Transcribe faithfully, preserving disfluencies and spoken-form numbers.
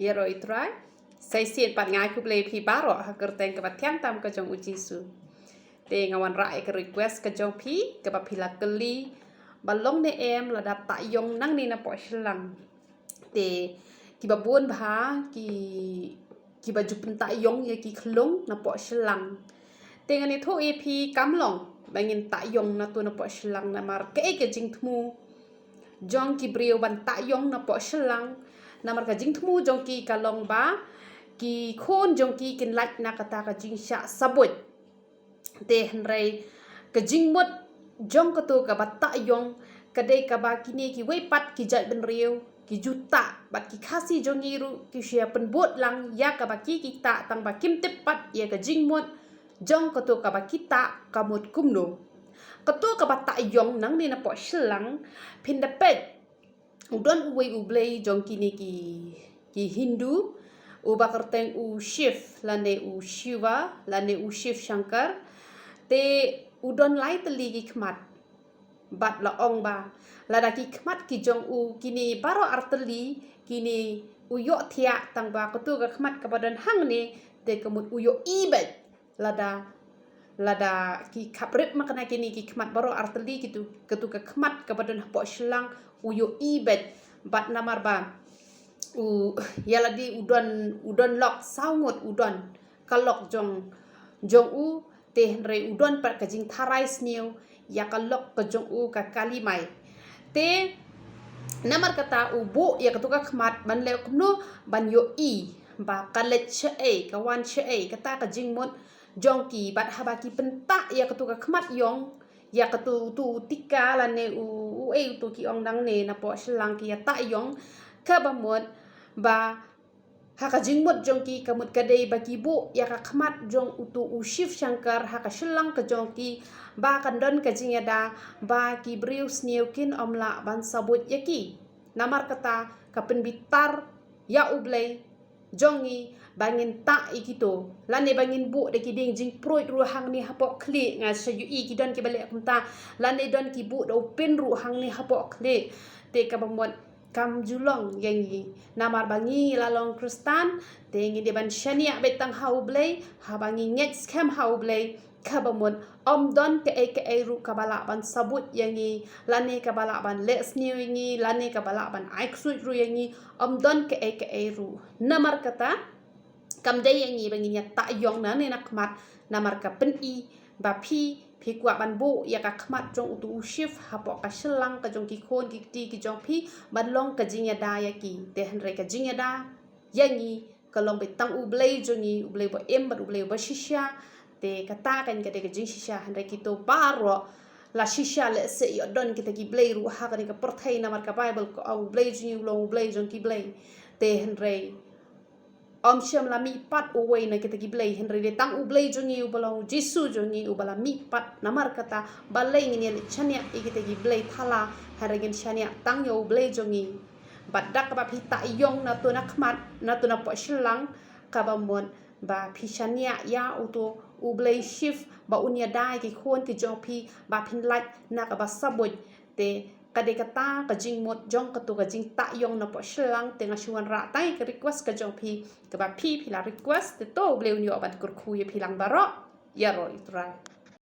Ïaroh ïa u Trai. Sa shisien pat nga ai khublei ïa phi baroh ha ka kyrteng kaba thiang tam ka jong u Jisu. Te nga wanrah ïa ka request ka jong phi, kaba phi la kylli ba long ne em lada taïong nangne napoh shyllang. Te kiba bun bha ki, kiba ju pyntah ïong ïa ki khlung napoh shyllang. Te ngan ïathuh ïa phi kam long ba ngin taïong nato napoh shyllang, namar kaei ka jingthmu jong ki briew ban taïong napoh shyllang. Namar ka jingthmu jong ki ka long ba ki khun jong ki kin lait na kata ka jingshah sabuit. Te hynrei ka jingmut jong kato kaba taïong ka dei kaba kine kiwei pat ki jaitbynriew ki ju tah, bad ki Khasi jong ngi ruh ki shu ïa pynbud lang ïa kaba ki ki tah, tang ba kim tip pat ïa ka jingmut jong kato kaba ki tah ka mut kumno. Kato kaba taïong nangne napoh shyllang, phin da peit u don uwei u blei jong kine ki, ki Hindu, uba kyrteng u Shiv lane u Shiva lane u Shiv Shankar. Te u don lai tylli ki khmat. Bad la ong ba lada ki khmat ki jong u kine baroh ar tylli kine u ïoh thiah, tang ba kato ka khmat kaba don hangne te ka mut u ïohi beit. Lada, lada ki khaprip ma kane kine ki khmat baroh ar tylli, kitu, katu ka khmat kaba don hapoh shyllang u ïohi beit. Bad namar ba u, ïa lade u don, u don lok saw ngut u don ka lok jong, jong u, te hynrei u don pat ka jingtharai sniew ïa ka lok ka jong u ka kali mai. Te namar kata u buh ïa katu ka khmat ban leh kumno, ban ïohi ba ka leit shaei, ka wan shaei kata ka jingmut jong ki. Bad haba ki pyntah ïa katu ka khmat ïong, ïa katu, tu tika lane u, uei uto ki ong nangne napoh shyllang ki ïa taïong, kaba mut ba ha ka jingmut jong ki ka mut ka dei ba ki buh ïa ka khmat jong uto u Shiv Shankar ha ka shyllang ka jong ki, ba kan don ka jingïada ba ki briew sniew kin ym lah ban sabuit ïa ki. Namar kata ka pynbitar ïa u Blei jong ngi ba ngin tah ïa kito, lane ba ngin buh da ki dieng jingpruid ruh hangne hapoh khlieh. Nga shu ïohi ki don kiba leh kumta, lane don ki buh da u pin ruh hangne hapoh khlieh. Te kaba mut kam ju long ïa ngi, namar ba ngi la long Khristan. Te ngi dei ban shaniah beit tang ha u Blei, haba ngi ngeit skhem ha u Blei, kaba mut ym don kaei kaei ruh kaba lah ban sabuit ïa ngi, lane kaba lah ban leh sniew ïa ngi, lane kaba lah ban ai ksuid ruh ïa ngi. Ym don kaei kaei ruh. Namar kata kam dei ïa ngi ba ngin ïa taïong nangne nakhmat, namar ka pyni ba phi, phi kwah ban buh ïa ka khmat jong uto u Shiv hapoh ka shyllang ka jong ki khun ki kti ki jong phi, ban long ka jingïada ïa ki. Te hynrei ka jingïada ïa ngi ka long beit tang u Blei jong ngi, u Blei ba im bad u Blei ba shisha. Te kata kan ka dei ka jingshisha, hynrei kito baroh la shisha lehse ïoh don kita ki blei ruh ha kane ka pyrthei, namar ka Baibl ka ong u Blei jong ngi u long u Blei jong ki blei. Te hynrei ym shym la mihpat uwei na kita ki blei, hynrei dei tang u Blei jong ngi uba long u Jisu jong ngi uba la mihpat. Namar kata balei ngin ïa leit shaniah ïa kita ki blei thala, hynrei ngin shaniah tang ïa u Blei jong ngi. Bad da kaba phi taïong nato nakhmat, nato napoh shyllang, kaba mut ba phi shaniah ïa uto u Blei Shiv ba un ïada ïa ki khun ki jong phi ba phin lait na kaba sabuit. Te ka dei kata ka jingmut jong kato ka jingtaïong napoh shyllang. Te nga shu wanrah tang ïa ka request ka jong phi, kaba phi, phi la request, te to u Blei un ïoh ban kyrkhu ïa phi lang baroh. Ïaroh ïa u Trai.